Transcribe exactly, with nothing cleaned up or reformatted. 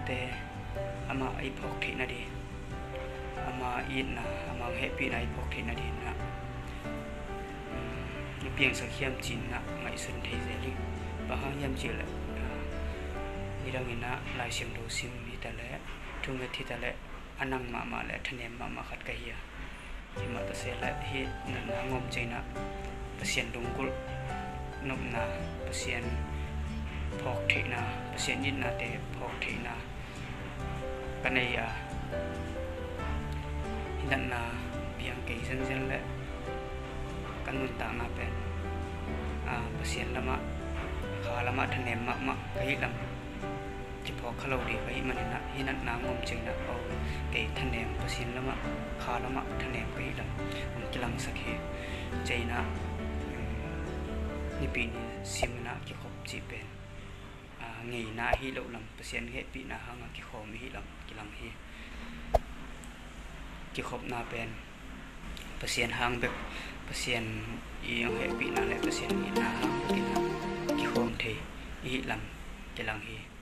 te amah i phawk theih nading, ama itna, ama hehpihna i phawk theih nading in ah, um, i piangsak hiam ci-in ah ngaihsun thei zel ing. Bang hang hiam cih leh, ah, nidangin ah Lai Siangtho sim hi ta leh, thunget hi ta leh, a nang mahmah le a thanem mahmah khat ka hi a, himah ta se leh hih natna ngawm ciangin ah Pasian lunggulh nopna, Pasian phawk theihna, Pasian itnate phawk theihna ka nei a, hih natna piang kei zenzen leh ka nuntakna pen, ah, Pasian lamah, kha lamah thanem mahmah ka hih lam kiphawk kha lo ding ka hih manin ah, hih natna ngawm ciangin ah, aw, kei thanem, Pasian lamah, kha lamah thanem ka hih lam hong kilangsak hi. Ciangin ah, um, Nipi ni simin ah kikhop cih pen, ah, ngeina ahi loh lam, Pasian hehpihna hangah kikhawm i hih lam kilang hi. Kikhopna pen Pasian hang bek, Pasian i hong hehpihna le Pasian itna hang bekin ah kikhawm thei i hih lam kilang hi.